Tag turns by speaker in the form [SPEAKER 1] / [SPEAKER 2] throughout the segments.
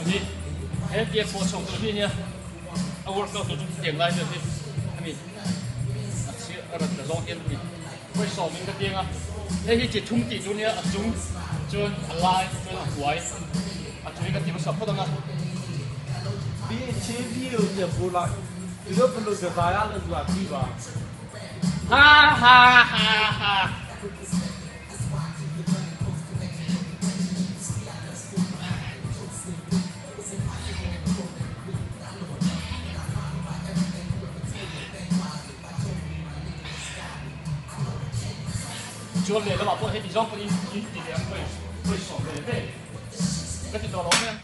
[SPEAKER 1] Tuni he tia pawh chho tur hi ania a workout tur chu hetiang lai vel hi a ni a chhia a rawn tla zawng hian a ni vawi sawmin ka tiang a hei hi chi thum tih tur nia a chung chuan a lai chuan a hnuai a chung hi ka ti hmasa phawt ang a. Ha ha ha ha. Chuan lehlamah pawh heti zawng pawhin in ti leh ang vawi sawm ve ve ka ti tawh lo mai ang.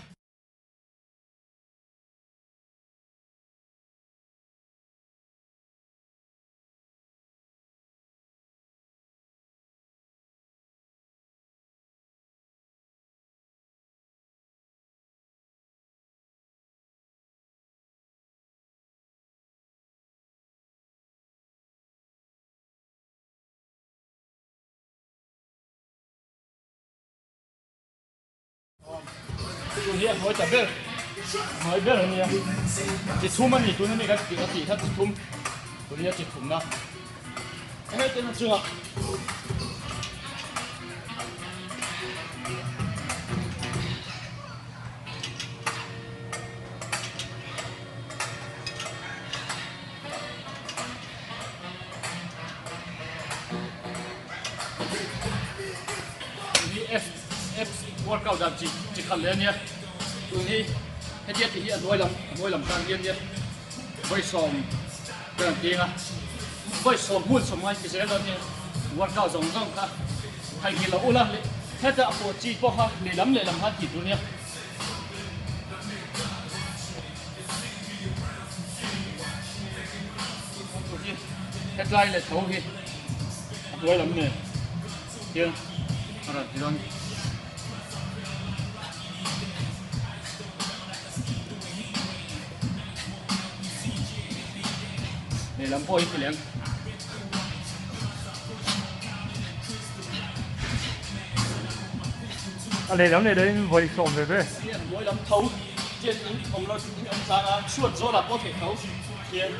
[SPEAKER 1] Tun hi a hnuai ta ber hnuai ber a nia chi thum a ni tun ami ka tih ka tih kha chi thum tun hi a chi thumna hetiang a chungah Tun hi F F workout dan chi chi khat leh a nia tun hi hetia tih hi a hnuai lam a hnuai lam tan hian nia vawi sawm ka rawn teng a vawi sawm hmun sawm ngai ti zel dawn nia workout zawng zawng kha theihnghilh loh ula leh heta a pawh chi pawh kha lehlam lehlam khan tih tur nia. Hetlai leh tho hi a hnuai lam nen hian a rawn ti dawn. Lehlam pawh hi ti leh ang.
[SPEAKER 2] A lehlam leh dahin vawi sawm ve ve.
[SPEAKER 1] Hnuai lam tho hian in awm lo in awm tlang a, chhuat zawlah pawh theih tho hian.